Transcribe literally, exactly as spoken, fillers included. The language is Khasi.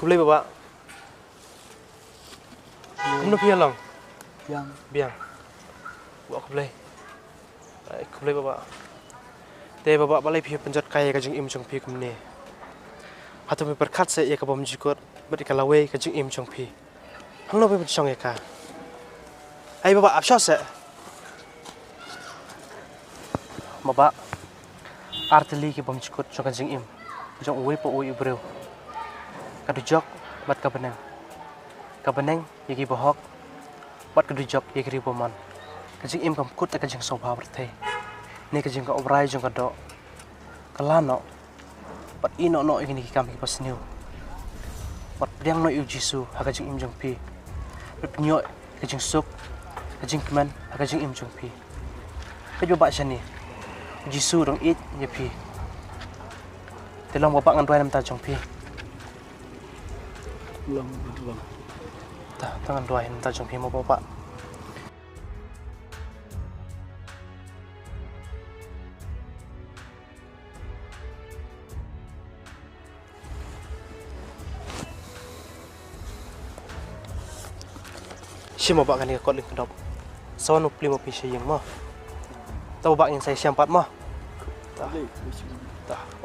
Khublei Bah Bah. Kumno phi ïa long? Biang. Biang. Bah khublei. Ai, khublei Bah Bah. Te Bah Bah, balei phi pynjot kai ïa ka jingim jong phi kumne? Hato phi pyrkhat seh ïa ka bymjukut bad ïa ka lawei ka jingim jong phi? Hangno phi pynshong ïa ka? Ai Bah Bah, ap shuwa seh. Bah Bah, ar tylli ki bymjukut jong ka jingim jong uwei pa uwei u briew. Ka dujok bad ka bneng. Ka bneng ïa ki bahok bad ka dujok ïa ki riewbymman. Ka jingim kam kut da ka jingsngewbha pyrthei ne ka jingkam rai jong ka doh. Kylla noh bad ïehnoh noh ïa kine ki kam kiba sniew. Bad pdiang noh ïa u Jisu ha ka jingim jong phi. Bad pynïoh ïa ka jingsuk, ka jingkmen ha ka jingim jong phi. Peit Bah Bah shane. U Jisu u dang ïeit ïa phi. Te long Bah Bah, ngan duwai na bynta jong phi. Long, long. Ta, ta ngan duwai na bynta jong phi mo Bah Bah. Shim mo Bah kane ka kot lyngkot dop. Sa wan u plie mo phi sha ïing mo. Ta Bah Bah, ngin sa ïashem pat mo. Ta. Ta.